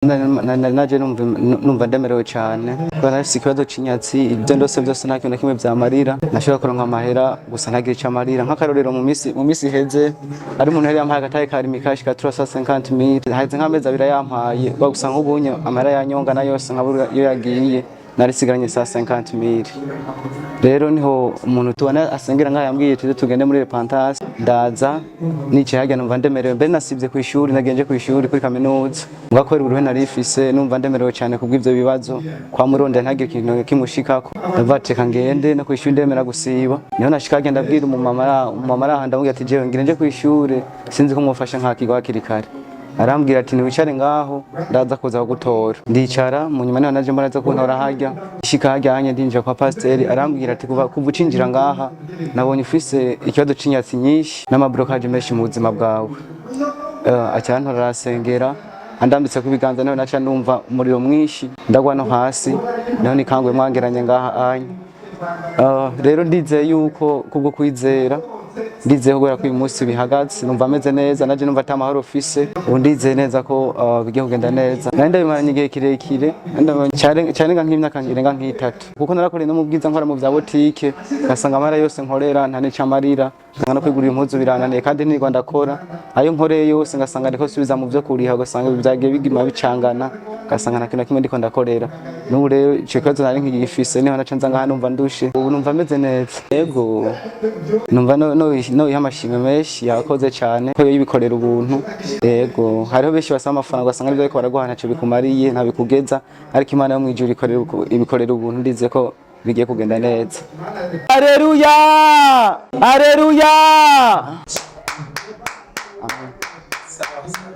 Naje numva ndemerewe cyane kuko nafise ikibazo c'inyatsi. Ibyo ndose byose, nta kintu na kimwe vyamarira. Nashobora kuronka amahera gusa ntagire ico amarira. Nk'akarorero, mu misi iheze ari umuntu yari yampaye agatahe ka Lumicash ka 350 mille. Haheze nk'amezi 2 yampaye gusa. Nk'ubunye amahera yanyonga na yose nkabura iyo yagiye. Narisigaranye 150 mille. Rero niho umuntu tubona asengera ngaha yambwiye tuze tugende muri repentance. Ndaza nicaye harya, numva ndemerewe. Mbere nasibye ku ishuri, nagenje ku ishuri kuri kaminuza ngo kubera uruhe narifise. Numva ndemerewe cyane kubw'ivyo bibazo kwa muronde, ntagire ikintu kimushikako. Ndavuga ati reka ngende no ku ishuri, ndemera gusiba. Niho nashika harya, ndabwira umumama araha, ndamubwira ati jewe ngire nje ku ishuri, sinzi ko mufasha nkakigwa hakiri kare. Arambwira ati ntiwicare ngaho, ndaza kuza kugutora. Ndicara. Mu nyuma niho naje mbona aza kuntora harya. Shika harya hanye, ndinjira kwa pasiteri, arambwira ati kuva ucinjira ngaha nabonye ufise ikibazo c'inyatsi nyinshi n'ama blocage menshi mu buzima bwawe. Aca arantora, arasengera, andambitse ku ibiganza. Niho naca numva umuriro mwinshi, ndagwa no hasi. Niho nikanguye mwangeranye ngaha anya. Rero ndizeye yuko kubwo kwizera, ndizeye kubera ko uyu munsi bihagaze, numva ameze neza. Naje numva ata mahoro ufise, ubu ndizeye neza ko bigiye kugenda neza. Nari ndabimaranye igihe kirekire, cyarenga nk'imyaka irenga nk'itatu, kuko narakoreye no mu bwiza, nkora mu vya botike, ngasanga amahera yose nkorera nta n'ico amarira. Ngasanga no kwigurira impuzu birananiye, kandi nirwa ndakora. Ayo nkoreye yose ngasanga ndiko subiza mu vyo kuriha, ugasanga vyagiye biguma bicangana, ngasanga nta kintu na kimwe ndiko ndakorera. N'ubu rero ico kibazo nari nkigifise. Niho naca nza ngaha numva ndushe, ubu numva meze neza. Yego, numva no iha amashimwe menshi, yakoze cyane ko yibikorera ubuntu. Yego, hariho benshi basaba amafaranga, ugasanga nibyo ariko baraguha ntacyo bikumariye, ntabikugeza, ariko Imana yo mwijuru ibikorera ubuntu. Ndize ko bigiye kugenda neza. Aleluya, aleluya.